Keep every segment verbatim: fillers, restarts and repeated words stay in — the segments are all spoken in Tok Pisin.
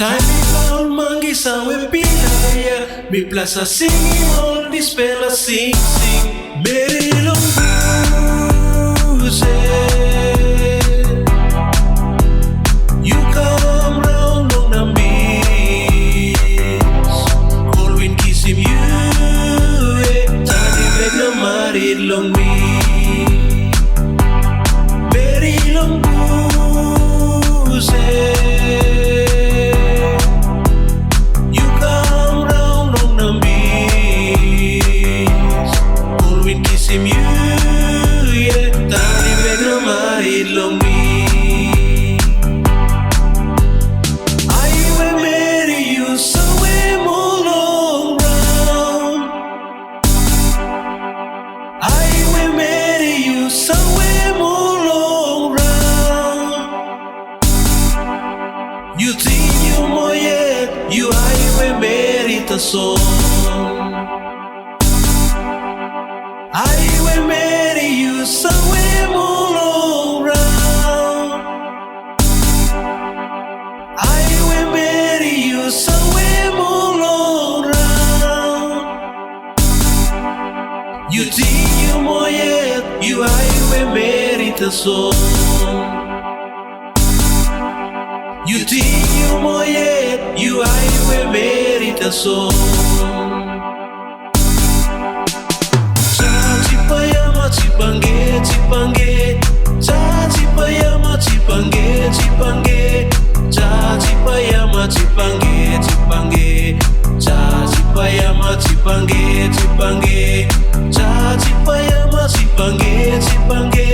Taim mipela ol mangi save pilai ya, mipela sa singim ol dispela singsing. Meri long rose, yu kam raun long nambis. Kolwin kisim yu yet, tanim bek na marit long mi. Meri long rose, yu kam raun long nambis. Kolwin kisim yu yet, tanim bek na marit long mi. Ai we meri yu save moa long raun. Ai we meri yu save moa long raun. Yu ting yu moa yet, yu ai we meri tasol. Ai we meri yu save moa long raun. Ai we meri yu save moa long raun. Yu ting yu moa yet, yu ai we meri tasol. Yu ting yu moa yet, yu ai we meri tasol. Sa chipayama chipange chipange. Sa chipayama chipange chipange. Sa chipayama chipange chipange. Sa chipayama chipange chipange. Sa chipayama chipange chipange.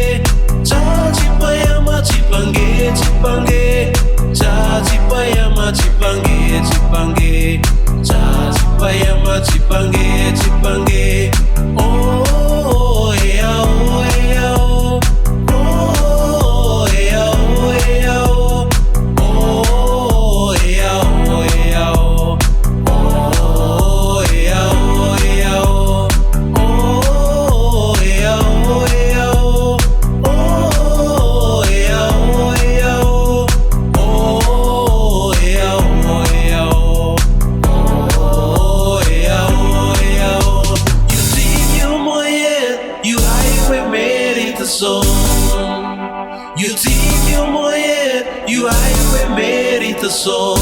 Sa chipayama chipange chipange. Sa chipayama chipange chipange. Sa chipayama chipange chipange. Oh, yeah, oh, yeah, oh. Oh, yeah, oh, yeah, oh. Oh, yeah, oh, yeah, oh. Oh, yeah, oh, yeah, oh. Oh, yeah, oh, yeah, oh. Oh, yeah, oh, yeah, oh. Oh, yeah, oh, yeah, oh. Oh, yeah, oh, yeah, oh. Yu ting yu moa yet, yu ai we meri tasol. Yu ting yu moa yet, yu ai we meri tasol.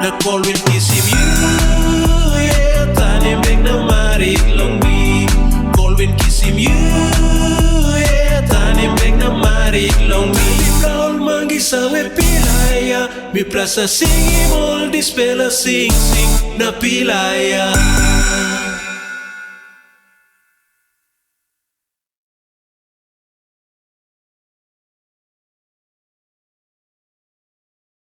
Na Kolwin kisim yu yet, tanim bek na marit long mi. Kolwin kisim yu yet, tanim bek na marit long mi. Taim mipela ol mangi save pilai ya, mipela sa singim ol dispela singsing na pilai ya.